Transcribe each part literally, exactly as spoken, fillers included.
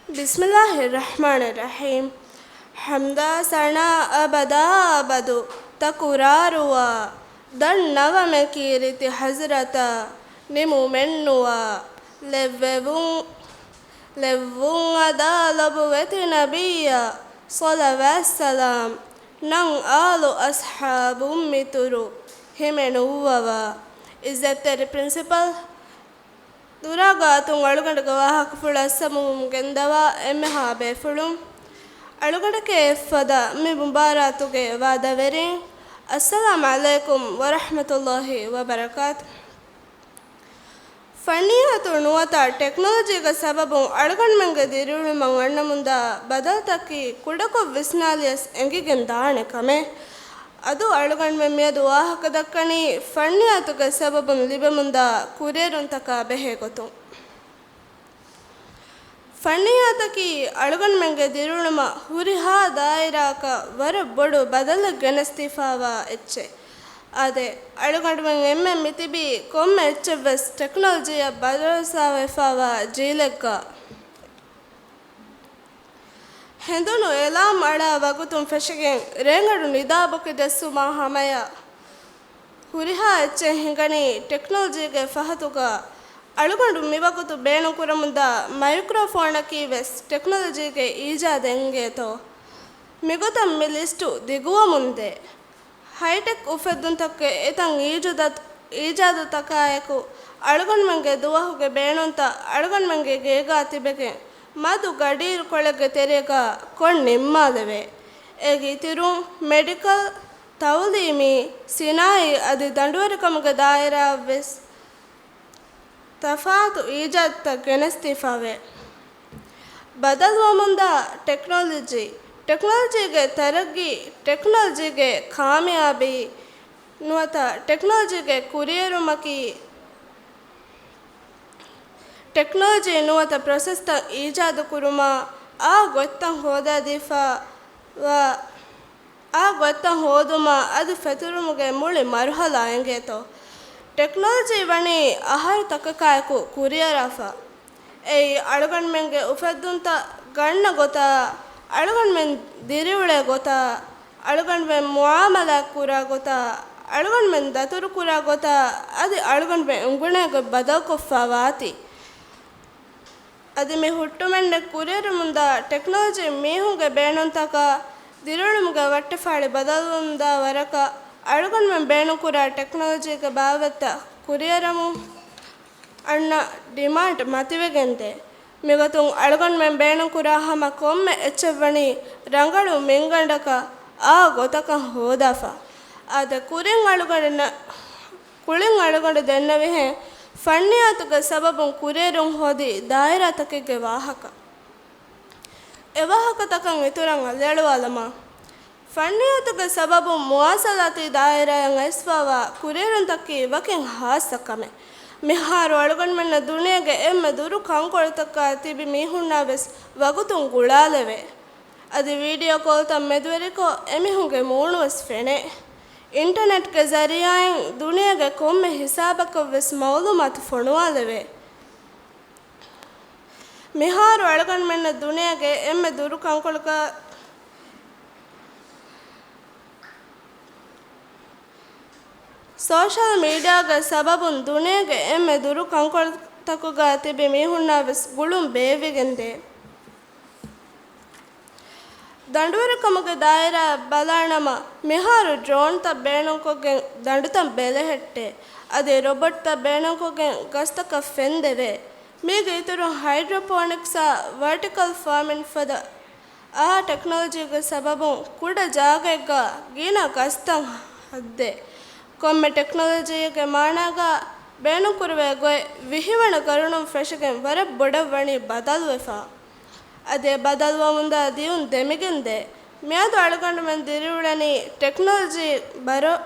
ބިސްމިއްލާހިއްރަޙްމާނިއްރަޙީމް. ޙަމްދާ ސަނާ އަބަދާ އަބަދު ތަކުރާރުވާ، ދަންނަވަމެ ކީރިތި ޙަޒްރަތަށް ނިމުމެއްނުވާ، ލެއްވެވުން، ލެއްވުން އަދާ ލޮބުވެތި ނަބިއްޔާ، ޞަލަވާތް ސަލާމް ނަން އާލު އަޞްޙާބުން މިތުރު ހިމެނުއްވަވާ. ޢިއްޒަތްތެރި ޕްރިންސިޕަލް ދުރާގާ އަތުން އަޅުގަނޑުގެ ވާހަކަފުޅަށް ސަމުވުމުން ގެންދަވާ އެންމެހާ ބޭފުޅުން، އަޅުގަނޑަކީ އެއްފަދަ މި މުބާރާތުގެ ވާދަވެރިން. އައްސަލާމް ޢަލައިކުމް ވަރަޙްމަތުﷲ ވަބަރަކާތު. ފަންނިއްޔާތު ނުވަތަ ޓެކްނޮލޮޖީގެ ސަބަބުން އަޅުގަނޑުމެންގެ ދިރިއުޅުމަށް އަންނަމުންދާ ބަދަލުތަކީ ކުޑަކޮށް ވިސްނާލިޔަސް އެނގިގެން ދާނެ ކަމެއް. އަދު އަޅުގަނޑުމެން މިއަދު ވާހަކަ ދައްކަނީ ފަންނިއްޔާތުގެ ސަބަބުން ލިބެމުންދާ ކުރިއެރުންތަކާ ބެހޭ ގޮތުން. ފަންނިއްޔާތަކީ އަޅުގަނޑުމެންގެ ދިރިއުޅުމަށް ހުރިހާ ދާއިރާއަކަށް ވަރަށް ބޮޑު ބަދަލެއް ގެނެސްދީފާވާ އެއްޗެއް. އާދެ، އަޅުގަނޑުމެން އެންމެން މިތިބީ ކޮންމެ އެއްޗެއްވެސް ޓެކްނޮލޮޖީއަށް ބަރޯސާވެފާވާ ޖީލެއްގަ. ހެނދުނު އެލާމް އަޅާ ވަގުތުން ފެށިގެން ރޭގަނޑު ނިދާ ބޮކި ޖެއްސުމާ ހަމަޔަށް ހުރިހާ އެއްޗެއް ހިނގަނީ ޓެކްނޮލޮޖީގެ ފަހަތުގަ. އަޅުގަނޑު މިވަގުތު ބޭނުންކުރަމުންދާ މައިކްރޯފޯނަކީ ވެސް ޓެކްނޮލޮޖީގެ އީޖާދެއް އިނގޭތޯ. މިގޮތަށް މި ލިސްޓު ދިގުވަމުންދޭ. ހައިޓެކް އުފެއްދުންތަކެއް އެތައް އީޖުދަ-، އީޖާދުތަކާއެކު، އަޅުގަނޑުމެންގެ ދުވަހުގެ ބޭނުންތައް އަޅުގަނޑުމެންގެ ގޭގާ ތިބެގެން، މަދު ގަޑިއިރުކޮޅެއްގެ ތެރޭގާ ކޮށް ނިންމާލެވޭ. އޭގެ އިތުރުން، މެޑިކަލް، ތައުލީމީ، ސިނާއީ އަދި ދަނޑުވެރިކަމުގެ ދާއިރާއަށްވެސް ތަފާތު އީޖާދުތައް ގެނެސްދީފާވޭ. ބަދަލުވަމުންދާ ޓެކްނޮލޮޖީ، ޓެކްނޮލޮޖީގެ ތަރައްގީ، ޓެކްނޮލޮޖީގެ ކާމިޔާބީ ނުވަތަ ޓެކްނޮލޮޖީގެ ކުރިއެރުމަކީ، ޓެކްނޮލޮޖީ ނުވަތަ ޕްރޮސެސްތައް އީޖާދުކުރުމާ، އާ ގޮތްތައް ހޯދާދީފާވާ، އާ ގޮތްތައް ހޯދުމާ އަދި ފެތުރުމުގެ މުޅި މަރުހަލާ އެނގޭތޯ. ޓެކްނޮލޮޖީ ވަނީ އަހަރު ތަކަކާއެކު ކުރިއަރާފަ. އެއީ އަޅުގަނޑުމެންގެ އުފެއްދުންތައް ގަންނަ ގޮތާ، އަޅުގަނޑުމެން ދިރިއުޅޭ ގޮތާ، އަޅުގަނޑުމެން މުޢާމަލާތް ކުރާ ގޮތާ، އަޅުގަނޑުމެން ދަތުރު ކުރާ ގޮތާ، އަދި އަޅުގަނޑުމެން އުނގުނޭ ގޮތް ބަދަލުކޮށްފާ ވާތީ. އަދި މި ހުއްޓުމެއްނެތް ކުރިއެރުމުންދާ ޓެކްނޮލޮޖީ މީހުންގެ ބޭނުންތަކާ ދިރިއުޅުމުގެ ވައްޓަފާޅި ބަދަލުވަމުންދާ ވަރަކަށް އަޅުގަނޑުމެން ބޭނުންކުރާ ޓެކްނޮލޮޖީގެ ބާވަތްތައް ކުރިއަރަމުން އަންނަ ޑިމާންޑް މަތިވެގެންދޭ. މިގޮތުން އަޅުގަނޑުމެން ބޭނުންކުރާ ހަމަ ކޮންމެ އެއްޗެއްވަނީ ރަނގަޅު މިންގަނޑަކަށް އާ ގޮތަކަށް ހޯދާފަ. އާދެ، ކުރިން އަޅުގަނޑު ނަ-، ކުޅިން އަޅުގަނޑު ދެންނެވިހެން ފަންނިއްޔާތުގެ ސަބަބުން ކުރިއެރުން ހޯދި ދާއިރާތަކެއްގެ ވާހަކަ. އެވާހަކަތަކަށް އިތުރަށް އަލިއަޅުވާލަމާ. ފަންނިއްޔާތުގެ ސަބަބުން މުވާސަލާތީ ދާއިރާއަށް އައިސްފާވާ ކުރިއެރުންތަކީ ވަކިން ހާއްސަ ކަމެއް. މިހާރު އަޅުގަނޑުމެންނަށް ދުނިޔޭގެ އެންމެ ދުރު ކަންކޮޅުތަކާ ތިބި މީހުންނާވެސް ވަގުތުން ގުޅާލެވޭ. އަދި ވީޑިއޯ ކޯލްތައް މެދުވެރިކޮށް އެމީހުންގެ މޫނުވެސް ފެނޭ. އިންޓަނެޓްގެ ޒަރީޢާއިން ދުނިޔޭގެ ކޮންމެ ހިސާބަކަށްވެސް މައުލޫމާތު ފޮނުވާލެވޭ. މިހާރު އަޅުގަނޑުމެންނަށް ދުނިޔޭގެ އެންމެ ދުރު ކަންކޮޅަކަށް ސޯޝަލް މީޑިއާގެ ސަބަބުން ދުނިޔޭގެ އެންމެ ދުރު ކަންކޮޅުތަކުގަ ތިބި މީހުންނާވެސް ގުޅުން ބޭއްވިގެންދޭ. ދަނޑުވެރިކަމުގެ ދާއިރާއަށް ބަލާނަމަ، މިހާރު ޑްރޯންތައް ބޭނުންކޮށްގެން ދަނޑުތައް ބެލެހެއްޓޭ. އަދި ރޮބޮޓްތައް ބޭނުންކޮށްގެން ގަސްތަކަށް ފެންދެވޭ. މީގެ އިތުރުން ހައިޑްރޯޕޯނިކްސްއާ ވަރޓިކަލް ފާމިން ފަދަ އާ ޓެކްނޮލޮޖީގެ ސަބަބުން ކުޑަ ޖާގައެއްގަ ގިނަ ގަސްތައް ހައްދޭ. ކޮންމެ ޓެކްނޮލޮޖީއެއްގެ މާނާގަ ބޭނުންކުރެވޭ ގޮތް ވިހިވަނަ ގަރުނުން ފެށިގެން ވަރަށް ބޮޑަށް ވަނީ ބަދަލުވެފަ. އަދި އެ ބަދަލުވަމުންދާ ދިޔުން ދެމިގެންދޭ. މިއަދު އަޅުގަނޑުމެން ދިރިއުޅެނީ ޓެކްނޮލޮޖީ ބަރޮ-،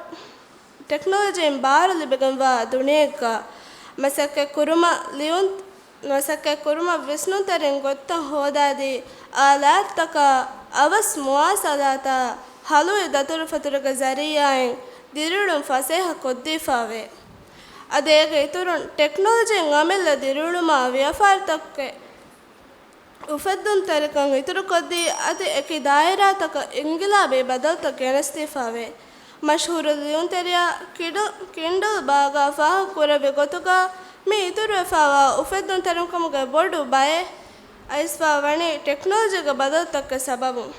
ޓެކްނޮލޮޖީން ބާރު ލިބިގެންވާ ދުނިޔެއެއްގަ. މަސައްކަތް ކުރުމަށް ލިޔުން، މަސައްކަތް ކުރުމަށް ވިސްނުންތެރިން ގޮތްތައް ހޯދާދީ، އާލާތްތަކާ އަވަސް މުވާސަލާތާ ހަލުވި ދަތުރުފަތުރުގެ ޒަރީޢާއިން ދިރިއުޅުން ފަސޭހަ ކޮށްދީފާވޭ. އަދި އޭގެ އިތުރުން ޓެކްނޮލޮޖީން އަމިއްލަ ދިރިއުޅުމާ ވިޔަފާރިތަކެއް އުފެއްދުންތެރިކަން އިތުރުކޮށްދީ، އަދި އެކި ދާއިރާތަކަށް އިންގިލާބީ ބަދަލުތައް ގެނެސްދީފަވޭ. މަޝްހޫރު ލިޔުންތެރިޔާ ކިޑު-، ކިންޑަލް ބާގާ ފާހަގަކުރެއްވި ގޮތުގަ، މި އިތުރުވެފައިވާ އުފެއްދުންތެރިކަމުގެ ބޮޑު ބައެއް އައިސްފަ ވަނީ ޓެކްނޮލޮޖީގެ ބަދަލުތަކުގެ ސަބަބުން.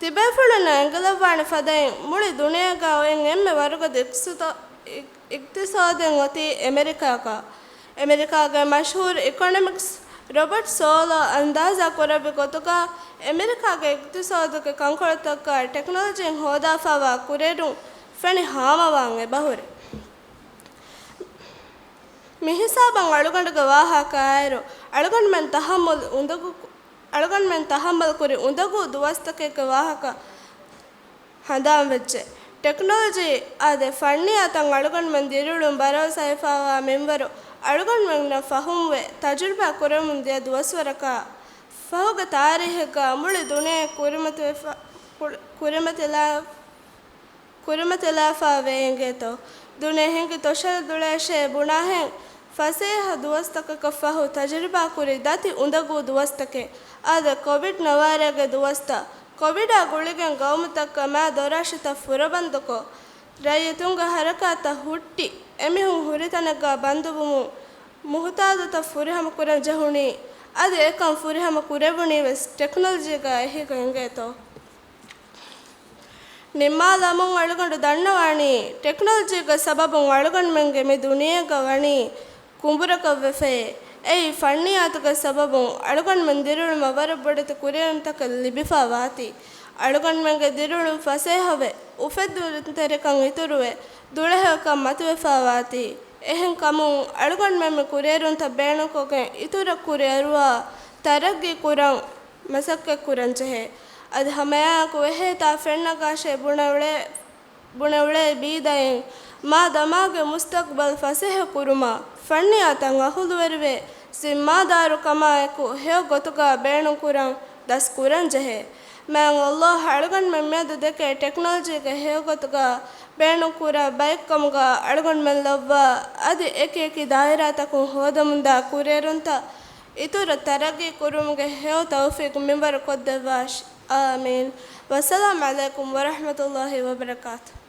ތިބޭފުޅުންނަށް އެނގިލައްވާނެ ފަދައިން، މުޅި ދުނިޔޭގަ އޮތް އެންމެ ވަރުގަދަ އިގްތިސޯ-، އިގް-، އިގްތިސޯދެއް އޮތީ އެމެރިކާގަ. އެމެރިކާގެ މަޝްހޫރު އިކޮނޮމިސްޓް ރޮބަޓް ސޯލާ އަންދާޒާ ކުރެއްވި ގޮތުގަ، އެމެރިކާގެ އިގްތިސޯދުގެ ކަންކޮޅުތަކަށް ޓެކްނޮލޮޖީން ހޯދާފައިވާ ކުރިއެރުން ފެނި ހާމަވާން އެބަހުރި. މިހިސާބަށް އަޅުގަނޑުގެ ވާހަކައާއިރު، އަޅުގަނޑުމެން ތަހައްމަލު އުނދަގޫ-، އަޅުގަނޑުމެން ތަހައްމަލު ކުރި އުނދަގޫ ދުވަސްތަކެއްގެ ވާހަކަ ހަނދާންވެއްޖެ. ޓެކްނޮލޮޖީ އާދެ، ފަންނިޔާތައް އަޅުގަނޑުމެން ދިރިއުޅުން ބަރޯސާވެފައިވާ މިންވަރު އަޅުގަނޑުމެންނަށް ފަހުމްވެ، ތަޖުރިބާ ކުރަމުން ދިޔަ ދުވަސްވަރަކާ ފަހުގެ ތާރީހެއްގަ މުޅި ދުނިޔެ ކުރިމަތިވެފަ-، ކުރި-، ކުރިމަތިލާ-، ކުރިމަތިލާފައިވޭ އިނގޭތޯ. ދުނިޔެ ހިނގި ތޮށަލަ ދުޅައިށޭ ބުނާހެން، ފަސޭހަ ދުވަސްތަކަކަށް ފަހު ތަޖުރިބާކުރި ދަތި އުނދަގޫ ދުވަސްތަކެއް. އާދެ، ކޮވިޑް ނަވާރައިގެ ދުވަސްތައް. ކޮވިޑާ ގުޅިގެން ގައުމުތަކަށް މާ ދޮރާށިތައް ފުރަބަންދުކޮށް، ރައްޔިތުންގެ ހަރަކާތްތައް ހުއްޓި، އެމީހުން ހުރިތަނެއްގަ ބަންދުވުމުން މުހުތާދުތައް ފުރިހަމަ ކުރަން ޖެހުނީ. އަދި އެކަން ފުރިހަމަ ކުރެވުނީ ވެސް ޓެކްނޮލޮޖީގަ އެހީގަ އިނގޭތޯ. ނިންމާލަމުން އަޅުގަނޑު ދަންނަވާނީ، ޓެކްނޮލޮޖީގެ ސަބަބުން އަޅުގަނޑުމެންގެ މި ދުނިޔޭގަ ވަނީ ކުނބުރަކަށް ވެފައޭ. އެއީ ފަންނިޔާތުގެ ސަބަބުން އަޅުގަނޑުމެން ދިރިއުޅުމަށް ވަރަށް ބޮޑެތި ކުރިއެރުންތަކެއް ލިބިފަ ވާތީ. އަޅުގަނޑުމެންގެ ދިރިއުޅުން ފަސޭހަވެ، އުފެއްދުންތެރިކަން އިތުރުވެ، ދުޅަހެޔޮކަން މަތިވެފަ ވާތީ. އެހެންކަމުން އަޅުގަނޑުމެން މި ކުރިއެރުންތައް ބޭނުންކޮށްގެން އިތުރަށް ކުރިއަރުވާ، ތަރައްގީ ކުރަން މަސައްކަތް ކުރަން ޖެހޭ. އަދި ހަމައެއާއެކު އެހޭތާ ފެންނަގާށޭ ބުނެ އުޅޭ، ބުނެ އުޅޭ ބީދައިން، މާ ދަމާގެ މުސްތަގްބަލް ފަސޭހަ ކުރުމަށް ފަންނިޔާތައް އަހުލުވެރިވެ، ޒިންމާދާރު ކަމާއެކު ހެޔޮ ގޮތުގަ ބޭނުން ކުރަން ދަސް ކުރަން ޖެހޭ. މާތް ﷲ އަޅުގަނޑުމެން މިއަދު ދެކޭ ޓެކްނޮލޮޖީގެ ހެޔޮ ގޮތުގަ ބޭނުން ކުރާ ބައެއްކަމުގަ އަޅުގަނޑުމެން ލައްވާ، އަދި އެކި އެކި ދާއިރާތަކުން ހޯދަމުންދާ ކުރިއެރުންތައް އިތުރަށް ތަރައްގީ ކުރުމުގެ ހެޔޮ ތައުފީޤު މިންވަރު ކޮށްދެއްވާށި. އާމީން. ވައްސަލާމް ޢަލައިކުމް ވަރަޙްމަތުﷲ ވަބަރަކާތުހު.